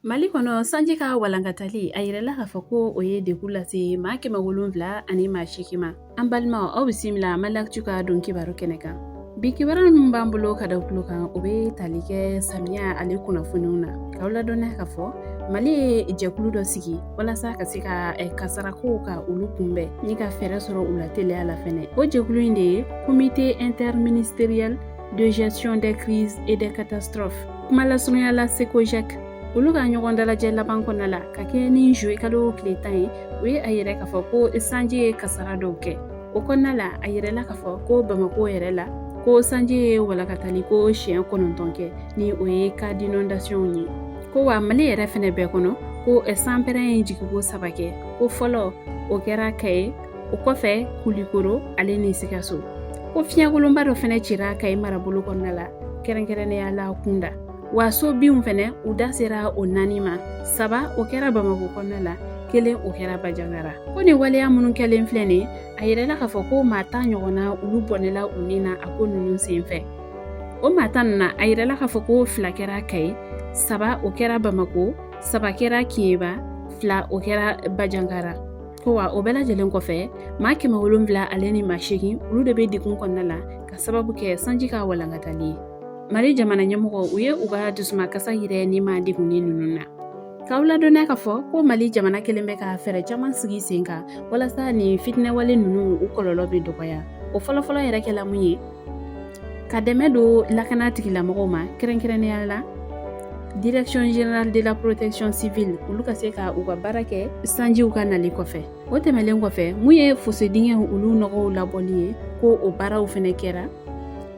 Mali kɔnɔ, sanji ka walankatali, a yirala k'a fɔ ko o ye degun lase maa 708 ma. An balimaw, aw bisimila Mali Actu ka don kibaru kɛnɛ kan. Bi kibaru minnu b'an bolo ka da tulo kan, o bɛ tali kɛ samiya ale kunnafoniw na. K'aw ladɔnniya k'a fɔ Mali ye jɛkulu dɔ sigi walasa ka se ka kasarakow ka olu kunbɛn ni ka fɛɛrɛ sɔrɔ u la teliya la fɛnɛ. O jɛkulu in de ye Comité interministériel de gestion des crises et des catastrophes, kuma lasurunya la CECOGEC. Olu ka ɲɔgɔn dalajɛ laban kɔnɔna la, ka kɛ ni juillet kalo tile 10 ye, u ye a yira k'a fɔ ko sanji ye kasara dɔw kɛ. O kɔnɔna la, a yirala k'a fɔ ko Bamako yɛrɛ la, ko sanji ye walakatali ko siɲɛ 9 kɛ, ni o ye cas d'inondation ye. Ko wa Mali yɛrɛ fɛnɛ bɛɛ kɔnɔ, ko sanpɛrɛn ye jigiko saba kɛ. Ko fɔlɔ, o kɛra Kaye, o kɔfɛ Kulikoro ale ni Sikaso. Ko fiɲɛkolonba dɔ fɛnɛ cira Kayi marabolo kɔnɔna la, kɛrɛnkɛrɛnnenya la Kunda. Wa so binw fɛnɛ, u da sera o naani ma. Saba, o kɛra Bamako kɔnɔna la, kelen, o kɛra Bajangara. Ko nin waleya minnu kɛlen filɛ nin, a yirala k'a fɔ ko maa 10 ɲɔgɔnna, olu bɔnɛla u ni na a ko ninnu sen fɛ. O maa 10 ninnu, a yirala k'a fɔ ko fila kɛra Kayi, saba, o kɛra Bamako, saba kɛra Keyeba, fila, o kɛra Bajangara. Ko wa o bɛɛ lajɛlen kɔfɛ, maa 708, olu de bɛ degun kɔnɔna la ka sababu kɛ sanji ka walankatali ye. Mali jamana ɲɛmɔgɔ, u ye u ka dusumakasa yira ni maa degunnen ninnu na. K'aw ladɔnniya k'a fɔ ko Mali jamana kelen bɛ ka fɛɛrɛ caman sigi sen kan walasa nin fitinɛwale ninnu, u kɔlɔlɔ bɛ dɔgɔya. O fɔlɔfɔlɔ yɛrɛ kɛla mun ye? Ka dɛmɛ don lakana tigilamɔgɔw ma, kɛrɛnkɛrɛnnenya la Direction générale de la protection civile, olu ka se ka u ka baara kɛ sanjiw ka nali kɔfɛ. O tɛmɛlen kɔfɛ, mun ye fosse dingɛw, olu nɔgɔw labɔli ye, ko o baaraw fɛnɛ kɛra.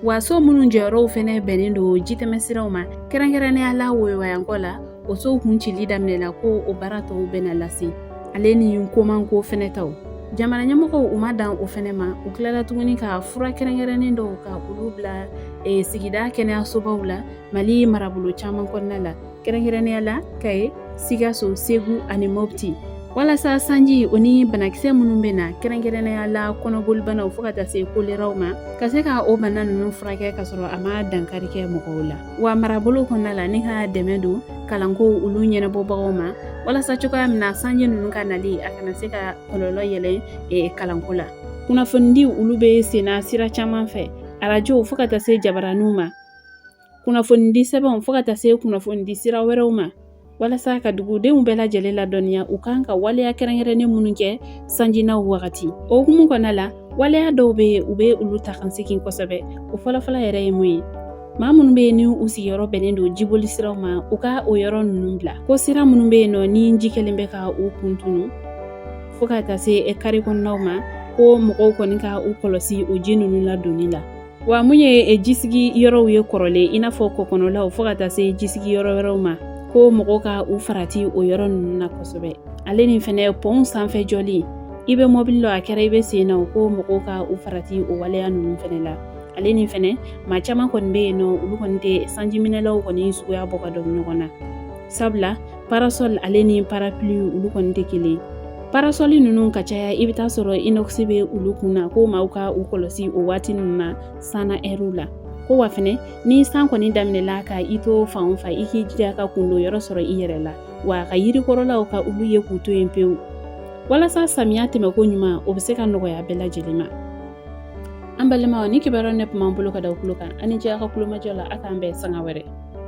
Wa so minnu jɔyɔrɔw fɛnɛ bɛnnen don jitɛmɛ siraw ma, kɛrɛnkɛrɛnnenya la Woyowayankɔ la, o sow kun cili daminɛla, ko o baara tɔw bɛna lase, ale ni komanko fɛnɛ taw. Jamana ɲɛmɔgɔw, u ma dan o fɛnɛ ma, u tilala tuguni ka fura kɛrɛnkɛrɛnnen dɔw ka olu bila sigida kɛnɛyasobaw la Mali marabolo caman kɔnɔna la, kɛrɛnkɛrɛnnenya la Kaye, Sikaso, Segu ani Mopti, walasa sanji o ni banakisɛ minnu bɛ na, kɛrɛnkɛrɛnnenya la kɔnɔbolibanaw fo ka taa se koleraw ma, ka se ka o bana ninnu furakɛ ka sɔrɔ a ma dankari kɛ mɔgɔw la. Wa marabolo kɔnɔna la, ni ka dɛmɛ don kalanko olu ɲɛnabɔbagaw ma, walasa cogoya min na sanji ninnu ka nali, a kana se ka kɔlɔlɔ yɛlɛn kalanko la. Kunnafonidi, olu bɛ senna sira caman fɛ, arajow fo ka taa se jabaraninw ma, kunnafonidi sɛbɛnw fo ka taa se kunnafonidi sira wɛrɛw ma, walasa ka dugudenw bɛɛ lajɛlen ladɔnniya u kan ka waleya kɛrɛnkɛrɛnnen minnu kɛ sanjinaw wagati. O hukumu kɔnɔna la, waleya dɔw bɛ yen, u bɛ olu ta kan segin kosɛbɛ. O fɔlɔfɔlɔ yɛrɛ ye mun ye? Maa minnu bɛ yen ni u sigiyɔrɔ bɛnnen don jiboli siraw ma, u ka o yɔrɔ ninnu bila. Ko sira minnu bɛ yen nɔ, ni ji kɛlen bɛ ka u kun tunu fo ka taa se kare kɔnɔnaw ma, ko mɔgɔw kɔni ka u kɔlɔsi o ji ninnu ladonni la. Wa mun ye jisigi yɔrɔw ye kɔrɔlen, i n'a fɔ kɔkɔnɔlaw fo ka taa se jisigi yɔrɔ wɛrɛw ma, ko mɔgɔw ka u farati o yɔrɔ ninnu na kosɛbɛ. Ale ni fɛnɛ pɔnw sanfɛ jɔli, i bɛ mɔbili la, a kɛra i bɛ sen na, ko mɔgɔw ka u farati o waleya ninnu fɛnɛ la. Ale ni fɛnɛ maa caman kɔni bɛ yen nɔ, olu kɔni tɛ sanjiminɛlaw kɔni suguya bɔ ka dɔn ɲɔgɔn na, sabula parasol ale ni parapluie, olu kɔni tɛ kelen. Parasol ninnu ka caya, i bɛ taa sɔrɔ inox bɛ olu kun na, ko maaw ka u kɔlɔsi o waati ninnu na sanna ɛriw la. Ko wa fɛnɛ, ni san kɔni daminɛla ka i to fan o fan, i k'i jija ka kundon yɔrɔ sɔrɔ i yɛrɛ la, wa ka yirikɔrɔlaw ka olu ye k'u to yen pewu, walasa samiya tɛmɛko ɲuman, o bɛ se ka nɔgɔya bɛɛ lajɛlen ma. An balimaw, ni kibaruya ne tun b'an bolo ka da kulo kan. Ani cɛ, a ka kulomajɔ la. A k'an bɛn sanga wɛrɛ.